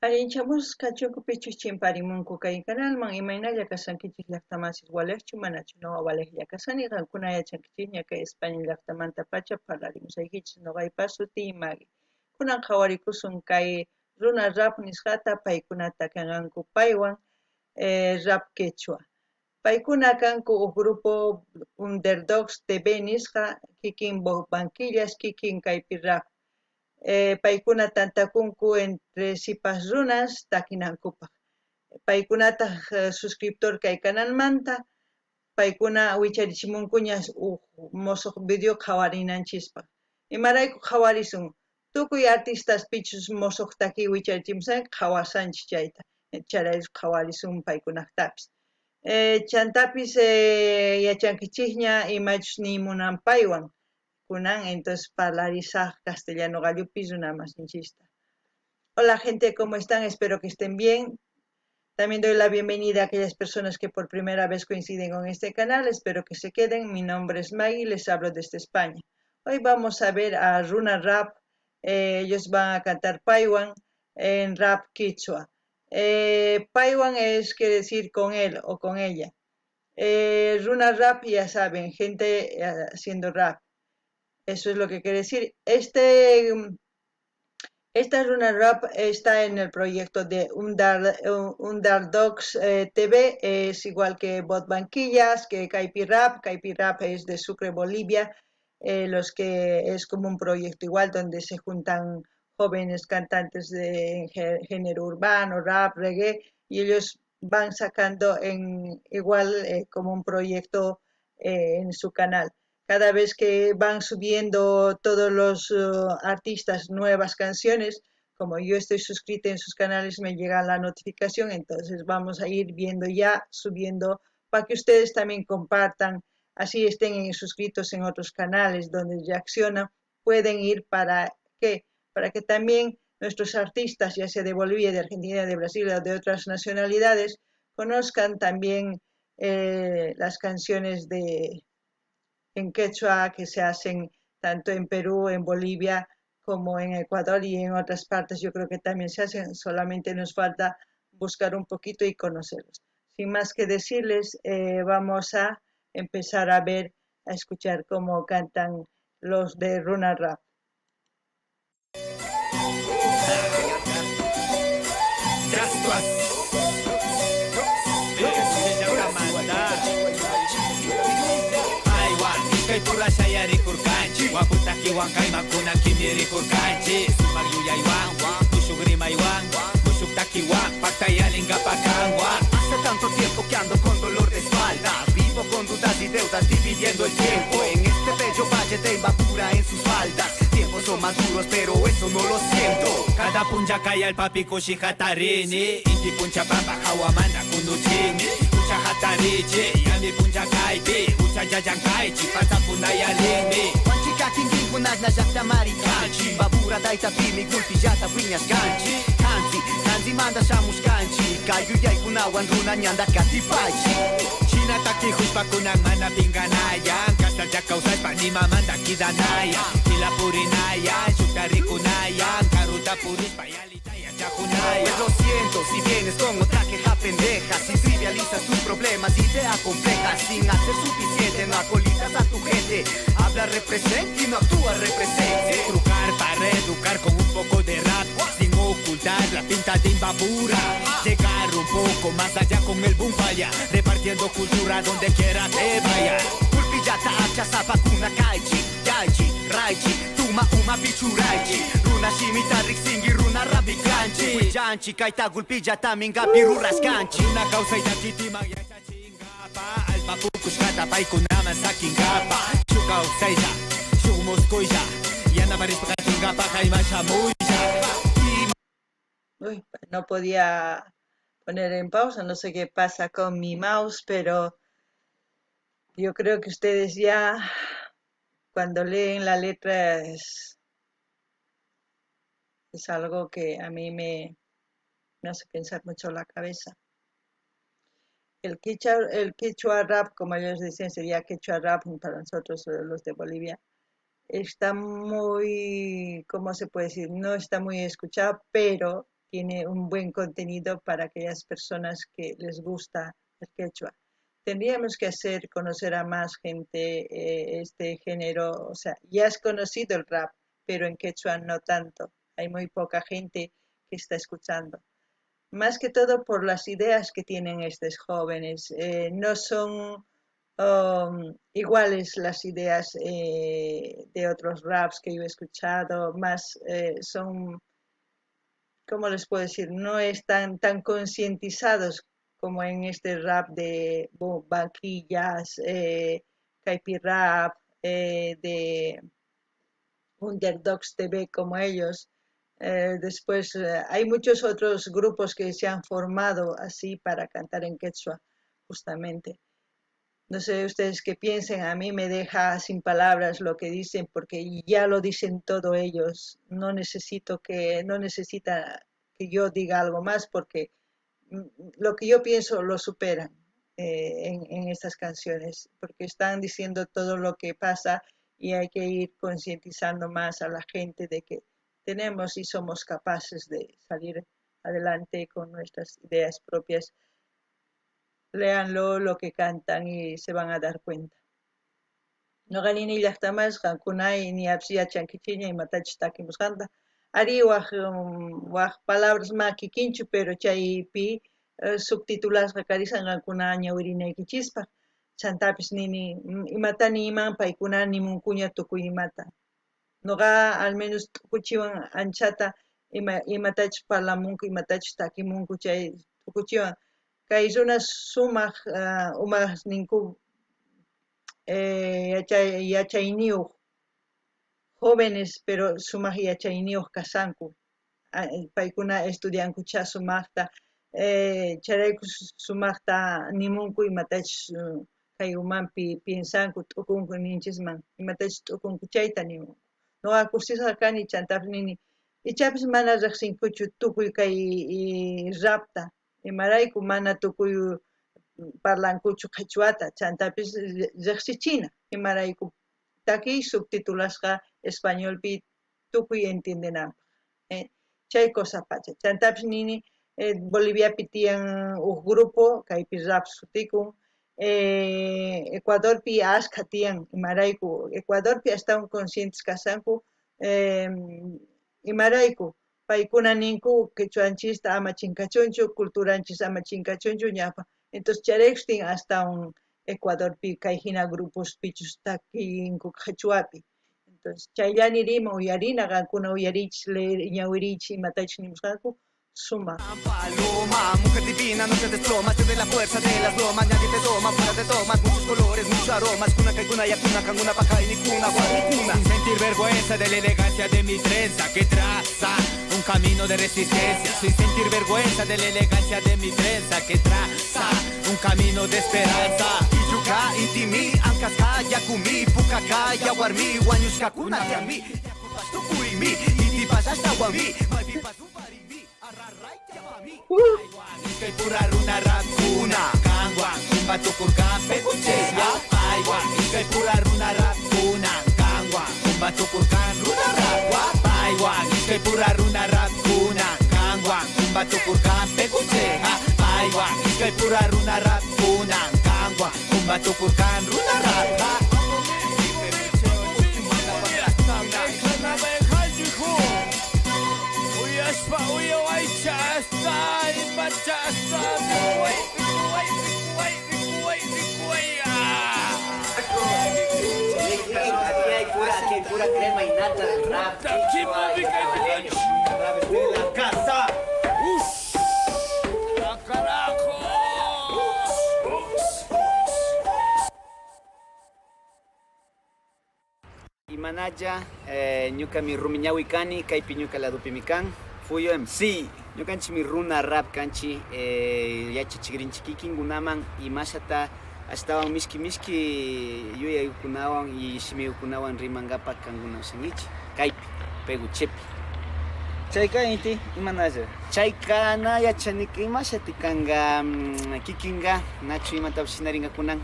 Allinchamusqachunku pichus chimparimunku kay kanalman, imaynalla kashankichis llaqtamasis walejchu manachu noqa walejlla kashani, qankuna yachankichisña kay España llaqtamantapacha parlarimusaykichis noqaypa sutiy Maggie. Kunan qhawarikusun kay runa rap nisqata paykuna takanqanku paywan rap quechua. Paykuna kanku uj grupo Underdogs TV nisqa kikin Banquillas kikin kaypi rap. Paykuna tantakunku entre sipas runas takinankupaj. Paykunataj suscriptor kay canalmanta, paykuna wicharichimunkuña uj mosoj video qhawarinanchispaj. Imarayku qhawarisun? Tukuy artistas pichus mosoj takiy wicharichimusan qhawasanchis chayta. Chayrayku qhawarisun paykunajtapis. Chantapis yachankichisña imachus niy munan paywan. Kunan entonces parlarisaj castellano gallupi runamasinchista. Hola gente, ¿cómo están? Espero que estén bien. También doy la bienvenida a aquellas personas que por primera vez coinciden con este canal. Espero que se queden. Mi nombre es Maggie, les hablo desde España. Hoy vamos a ver a Runa Rap. Ellos van a cantar Paywan en rap quichua. Paywan es, quiere decir con él o con ella. Runa Rap, ya saben, gente haciendo rap. Eso es lo que quiere decir. Esta Runa Rap está en el proyecto de Underdogs TV, es igual que Bot Banquillas, que Caipi Rap. Caipi Rap es de Sucre, Bolivia, los que es como un proyecto igual donde se juntan jóvenes cantantes de género urbano, rap, reggae, y ellos van sacando en igual como un proyecto en su canal. Cada vez que van subiendo todos los artistas nuevas canciones, como yo estoy suscrita en sus canales, me llega la notificación, entonces vamos a ir viendo ya, subiendo, para que ustedes también compartan, así estén suscritos en otros canales donde reaccionan, pueden ir para qué, para que también nuestros artistas, ya sea de Bolivia, de Argentina, de Brasil o de otras nacionalidades, conozcan también las canciones en quechua que se hacen tanto en Perú, en Bolivia, como en Ecuador y en otras partes. Yo creo que también se hacen, solamente nos falta buscar un poquito y conocerlos. Sin más que decirles, vamos a empezar a ver, a escuchar cómo cantan los de Runa Rap. Hace tanto tiempo que ando con dolor de espalda, vivo con dudas y deudas dividiendo el tiempo. En este bello valle de Imbabura en sus faldas, tiempos son más duros pero eso no lo siento. Cada puncha cae al papi kushihatarini, inti puncha pampa hawamanda kunuchini, ucha hatarichi, yami puncha kaipi, ucha jajankaichi, patsapunayalini. Wanchika kinkinkunashna llaqtamari kanchi, Imbabura daytapimi gulpillata wiñashkanchi, kanzi, kanzimanta shamushkanchi, kay yuyaykunawan runa ñanda katipaychi. China takihushpakunan mana pinganayan, kasalla kawsashpa nimamanta kidanayan, kila purinayan, shukta rikunayan, karuta purishpa yalita yachakunayan. Pues lo siento si vienes con otra queja pendeja, si trivializas tus problemas y te acomplejas, sin hacer suficiente no acolitas a tu gente, habla represent y no actúa represent. Trucar para reeducar con un poco de rap, sin ocultar la pinta de Imbabura, llegar un poco más allá con el boom falla, repartiendo cultura donde quiera que vaya. Pulpillata hacha zapakuna kaichi, yaichi, raichi, tuma uma pichuraichi, runa shimita riksingi runa rabikanchi, huillanchi, kaita gulpillata minga piruraskanchi. Runa kawsayta kitiman yachachingapa, allpa pukushkata paykunaman sakinkapa, shuk kawsaylla, shuk muskuylla, yanaparishpa katingapa kayman shamuylla. Uy, no podía poner en pausa, no sé qué pasa con mi mouse, pero yo creo que ustedes ya cuando leen la letra es algo que a mí me hace pensar mucho la cabeza. El quechua rap, como ellos dicen, sería quechua rap para nosotros los de Bolivia, está muy, ¿cómo se puede decir? No está muy escuchado, pero Tiene un buen contenido para aquellas personas que les gusta el quechua. Tendríamos que hacer conocer a más gente este género, o sea, ya es conocido el rap, pero en quechua no tanto. Hay muy poca gente que está escuchando. Más que todo por las ideas que tienen estos jóvenes. No son iguales las ideas de otros raps que yo he escuchado, más son, ¿cómo les puedo decir? No están tan concientizados como en este rap de Banquillas, Caipi Rap, de Underdogs TV como ellos. Después hay muchos otros grupos que se han formado así para cantar en quechua, justamente. No sé ustedes qué piensen, a mí me deja sin palabras lo que dicen, porque ya lo dicen todo ellos. No necesito que, no necesita que yo diga algo más, porque lo que yo pienso lo superan en estas canciones, porque están diciendo todo lo que pasa y hay que ir concientizando más a la gente de que tenemos y somos capaces de salir adelante con nuestras ideas propias. Léanlo lo que cantan y se van a dar cuenta. Noqa nini llaqtamas qankunay ni apsi yachankichikña imatachus takimusqanta. Ari waj waj palabras ma kikinchu, pero chaypi subtitulasqa karisan qankuna ñawirinaykichispaq. Chantapis nini imata niman paykuna nimunkuña tukuy imata. Noqa al menos t'ukuchiwan anchata imatachus parlamunku, imatachus takimunku chay t'ukuchiwan. Kay runas sumaq umasninku yachayniyuq, jóvenes pero sumaq yachayniyuq kasanku. Paykuna estudiankucha sumaqta, chayrayku sumaqta nimunku imatachus kay umanpi piensanku, t'ukunku ninchisman, imatachus t'ukunku chayta nimunku. Noqa kusisqa kani chantapis nini, ichapis mana riqsinkuchu tukuy kay rapta, imarayku mana tukuy parlankuchu qhichwata, chantapis riqsichina, imarayku takiy subtitulasqa españolpi tukuy entiendenanpaq. Chay cosa pacha. Chantapis nini, Boliviapi tiyan uj grupo, kaypi rap sutikun, Ecuadorpi askha tiyan, imarayku, Ecuadorpi astawan conscientes kasanku, imarayku, paykuna ninku quechuanchista ama chinkachunchu, culturanchis ama chinkachunchu ñawpa. Entonces chayrayku astawan Ecuadorpi kay hina grupos pichus takinku qhichwapi. Entonces chayllani rima uyarina, qankuna uyarichis, leer ñawirichis imatachus nimusqanku, sumaq. Paloma, mujer divina, no se desploma, te de la fuerza de las lomas, nadie te toma, fuera te tomas, muchos colores, muchos aromas, cuna, caicuna, yacuna, canguna, paja y nicuna, guanicuna. Sin sentir vergüenza de la elegancia de mi trenza que traza un camino de resistencia. Sin sentir vergüenza de la elegancia de mi trenza que traza un camino de esperanza. Iyuka, intimi, ankaska, yakumi, pukaka, yawarmi, wañushkakuna, tiami, yakupastukurimi, intipasastawami, maypipasuparimi, arrarray, yapami. Iskay pura runa rapkuna, kanwan, kumba tukurkan peguche, yapaywan. Iskay pura runa rapkuna, kanwan, kumba tukurkan runa rap, wapaywan. Iskay pura runa rapkuna, kanwan, kumba tukurkan peguche, yapaywan. Iskay pura runa rapkuna, kanwan, kumba tukurkan runa rap. Aquí hay pura crema y nata del rap. De la casa. Imanaya, ñuka mi rumiñawi kani, kaypi ñuka ladupi kan, Fuyo MC, ñukanchi mi runa rap kanchi, yachachikrinchi kikinkunaman imashata ashtawan mishki mishki yuyaykunawan y shimiykunawan rimankapak kankuna ushankichik, kaypi, Peguchepi. Chayka inti imanaya? Chayka na yachanika imashati kanka, kikinka, nachu imatapish shinarinkakunan.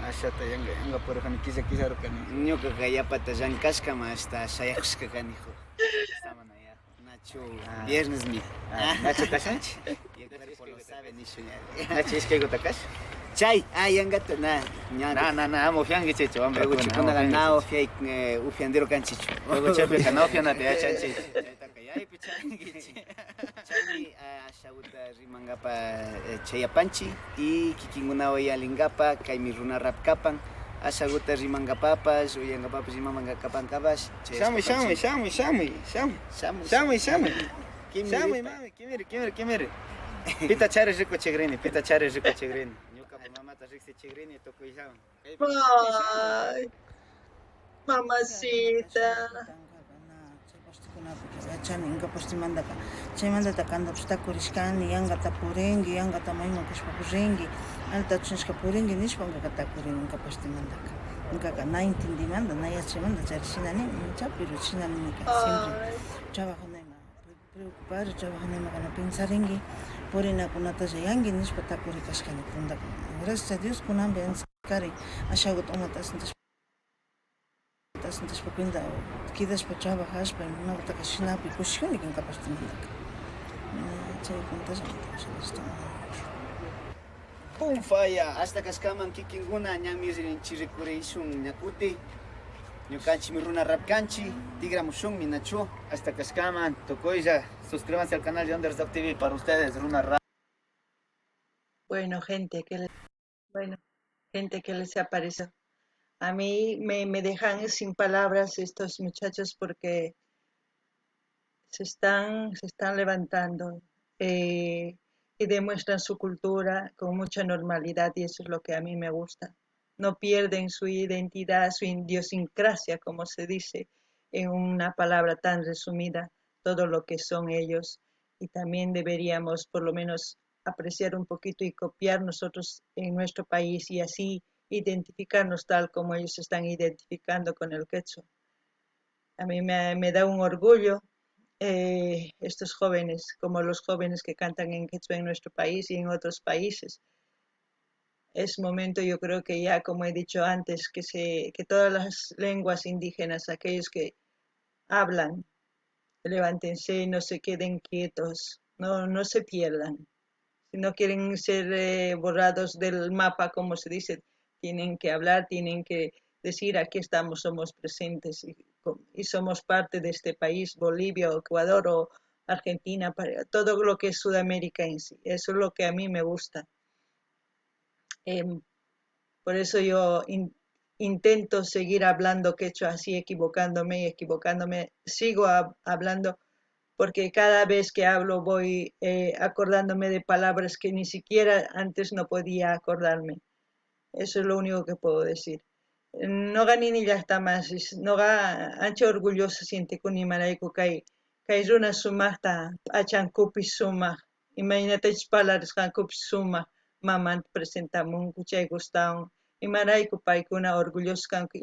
Ashata yanga yanga purjani killa killarkani. Ñukaka yapata llankashkama hasta shayakushka kanijo. Samanaya, nachu. Chu viernesmi. Nachu kashanchik? Y el cuerpo lo sabe nishu ña. Nachu iskaykuta kash? Chay, ah, yangata na, ña. Na, na, na, ama ufiankichikchu, wambrakuna. Kunaqa na ufiay, ufiandero kanchichu. Luego na ufianata yachanchik. Chaytaqa yaypi charinkichik. Chaymi ashawuta rimankapa chayapanchik y kikinkunawan yalinkapa kaymi runa rap kapan ashaguta rimankapapash uyankapapash imamankapankapash. Shamuy, shamuy, shamuy, shamuy, shamuy. Shamuy, Shamuy, shamuy. Kimiri Shamuy, pa. mami, kimiri, kimiri, kimiri. Pita chari rikuchikrini, pita chari rikuchikrini. Ñuka mamata riksichikrini tukuyllawan. Ay, mamacita. Yachani inkapash chaymantata kantapish takurishkani yankata purinki yankata mayman kashpa purinki allitachu nishka purinki nishpa ñukaka takurini inkapashtimantaka ñukaka na entendimanta na yachaymanta chari shinani cha pero shinani siempre trabajando ima preocupar trabajando ima kana pensarinki purinakunatalla yanki nishpa takurikashkani puntaka. Gracias a Dios kunanpi kari ashakuta umata asintashpa asintashpa cuenta quedashpa trabajashpa imakutaka shinapi kushikuni inkapashtimantaka. Chay contashpa. Pum falla. Hasta kashkaman kikinkuna ñanmi rinchik rikurishun ñakuti. Ñukanchikmi runa rap kanchik, tigramushunmi nachu. Hasta kashkaman, tukuylla, suscríbanse al canal de Underdog TV para ustedes, Runa Rap. Bueno, gente, ¿qué les, bueno, gente, ¿qué les ha parecido? A mí me dejan sin palabras estos muchachos porque se están levantando y demuestran su cultura con mucha normalidad y eso es lo que a mí me gusta. No pierden su identidad, su idiosincrasia, como se dice en una palabra tan resumida, todo lo que son ellos. Y también deberíamos por lo menos apreciar un poquito y copiar nosotros en nuestro país y así identificarnos tal como ellos se están identificando con el quechua. A mí me da un orgullo estos jóvenes, como los jóvenes que cantan en quechua en nuestro país y en otros países. Es momento, yo creo que ya, como he dicho antes, que todas las lenguas indígenas, aquellos que hablan, levántense, no se queden quietos, no se pierdan. Si no quieren ser borrados del mapa, como se dice, tienen que hablar, tienen que decir aquí estamos, somos presentes y somos parte de este país, Bolivia o Ecuador o Argentina, para todo lo que es Sudamérica en sí. Eso es lo que a mí me gusta. Por eso yo intento seguir hablando quechua así, equivocándome y equivocándome. Sigo hablando porque cada vez que hablo voy acordándome de palabras que ni siquiera antes no podía acordarme. Eso es lo único que puedo decir. Noqa nini llaqtamasis, noqa ancha orgullosa sientekuni imarayku kay runa sumaqta p'achankupi sumaq, imaynatachus parlarisqankupi sumaq mamanta presentamunku chay gustawan. Imarayku paykuna orgullosos kanku,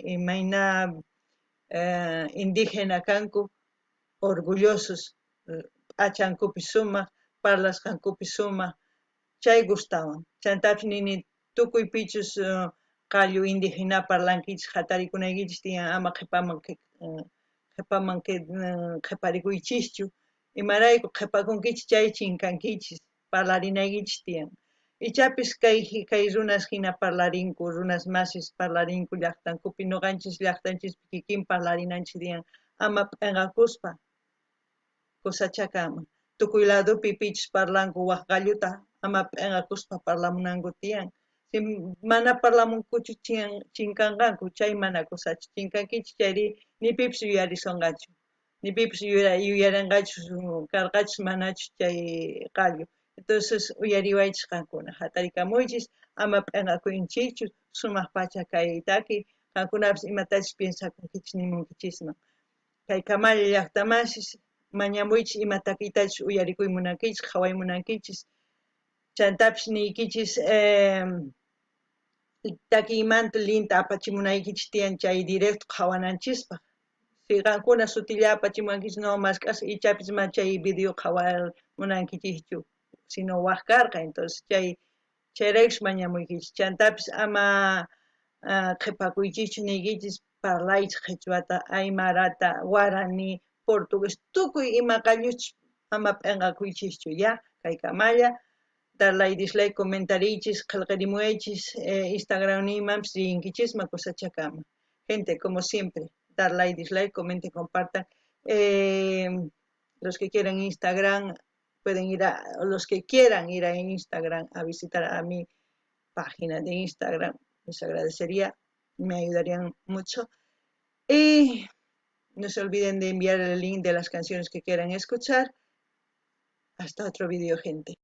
imayna indígena kanku, orgullosos, p'achankupi sumaq, parlasqankupi sumaq, chay gustawan. Chantapis nini tukuy pichus qallu indígena parlankichis hatarikunaykichis tiyan ama qhipaman qhiparikuychischu, imarayku qhipakunkichis chay chinkankichis, parlarinaykichis tiyan. Ichapis kay runas hina parlarinku, runas masis parlarinku llaqtankupi, noqanchis llaqtanchispi kikin parlarinanchis tiyan, ama p'enqakuspa kusachakama. Tukuy ladopi pichis parlanku wak qalluta, ama p'enqakuspa parlamunanku tiyan. Si mana parlamunkuchu chinkanqanku, chay mana kusachu, chinkankichis chayri ni pipis yuyarisonqachu, ni pipis yuyarinqachu karqachus manachu chay qallu. Entonces uyariwaychis qankuna, hatarikamuychis, ama p'enqakuychikchu, sumaq pacha kay taki, qankunapis imatachus piensakunkichis nimunkichisman. Kay kamalla llaqtamasis mañamuychis ima takiytachus uyarikuy munankichis, qhaway munankichis, chantapis niykichis takiymanta linta apachimunaykichis tiyan chay directo qhawananchispaq. Si qankuna sutilla apachimunankichis no mask'as ichapis ma chay video qhawar munankichischu, sino waj karqa. Entonces chayraykus mañamuykichis. Chantapis ama qhipakuychischu niykichis parlaychis qhichwata, aymarata, guaraní, Portugués, tukuy ima qalluch ama p'enqakuychischu, ya, kaykamalla. Dar like, dislike, comentariychis, qhelqarimuwaychis, Instagramniymanpis rinkichisman kusachakama. Gente, como siempre, dar like, dislike, comenten, compartan. Los que quieran Instagram pueden ir a, los que quieran ir a Instagram a visitar a mi página de Instagram, les agradecería, me ayudarían mucho. Y no se olviden de enviar el link de las canciones que quieran escuchar. Hasta otro vídeo, gente.